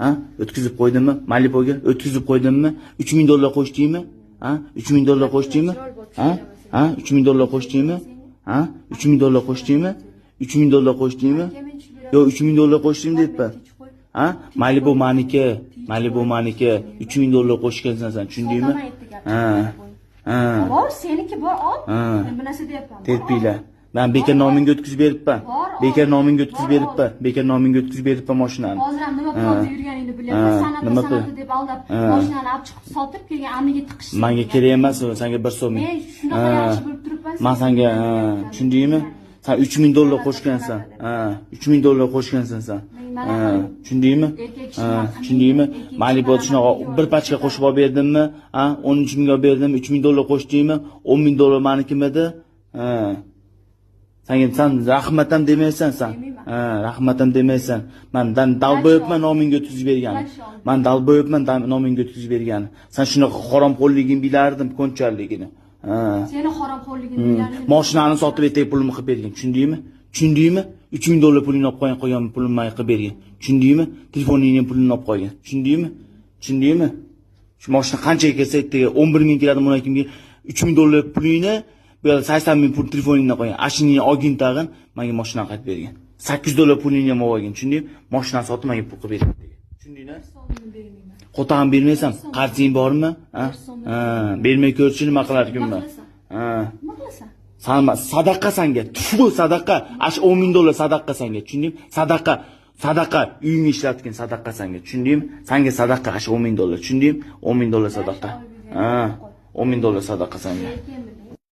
Ha? O'tkazib qo'ydimmi? Malibuga o'tkazib qo'ydimmi? 3000 dollar qo'shdingmi? Ha? 3000 dollar qo'shdingmi? Ha? Ha? 3000 dollar qo'shdingmi? Ha? 3000 dollar qo'shdingmi? 3000 dollar qo'shdingmi? Yo'q, 3000 dollar qo'shdim deyapman. Ha? Malibu maniki, Malibu maniki. 3000 dollar qo'shgansan sen, tushundingmi? Ha. Ha. Bor, seniki bor, ol. Ha. Men bu narsa deyapman. Terpinglar. Men bekor nomingga o'tkazib beribman. Bor, ol. Bekor nomingga o'tkazib Bor, ol. beribman. Bekor nomingga o'tkazib beribman mashinani. Hozir ham nima Ha. qilib yurganingni bilyapman. Ha, San'atda nima san'atda deb aldab, Ha. mashinani olib chiqib sotib, keyin amiga tiqish. Menga kerak emas u, senga bir so'm. Men shunaqa yaxshi bilib turibman. Man senga, ha, tushundingmi? Sen 3000 dollar qo'shgansan. Ha, 3000 dollar qo'shgansan sen. Ha, tushundingmi? Ha, tushundingmi? Malibu shunaqa bir pachka qo'shib olib berdimmi? Ha, 13 mingga olib berdim, 3000 dollar qo'shdingmi? 10 ming dollar manikimidi? Ha. Senga sen rahmat ham demaysan sen. Ha, rahmat ham demaysan. Man dan dalboyibman nomingga o'tkazib bergan. Man dalboyibman nomingga o'tkazib bergan. Sen shunaqa haromxo'rligingni bilardim, konchaligini. Ha. Seni haromxo'rligingni bilardim. Mashinani sotib ertaga pulimni qilib bergin, tushundingmi? Tushundingmi? 3000 dollar pulingni olib qo'ygan, qo'ygan pulimni menga qilib bergin. Tushundingmi? Telefoningni ham pulini olib qo'ygan. Tushundingmi? Tushundingmi? Shu mashina qanchaga kelsa ertaga 11 ming keladi, 12 ming, 3000 dollar pulingni bu yerda 80 ming pul telefoningni qo'ygan. Ashini olgin tag'in, menga mashinani qaytib bergin. 800 dollar pulingni ham olgin, tushundingmi? Mashinani sotib menga pul qilib bergin. Tushundingmi? Qo'tag'im bermaysan, qarzing bormi? Ha? Ha, bermay ko'rchi nima qilar ekanman. Ha. Nima qilasan? Sanma, sadaqa sanga, tfu sadaqa. Ash 10 ming dollar sadaqa sanga, tushundingmi? Sadaqa, sadaqa, uyingni ishlatgin sadaqa sanga, tushundingmi? Sanga sadaqa ash 10 ming dollar, tushundingmi? 10 ming dollar sadaqa. Ha, 10 ming dollar sadaqa sanga.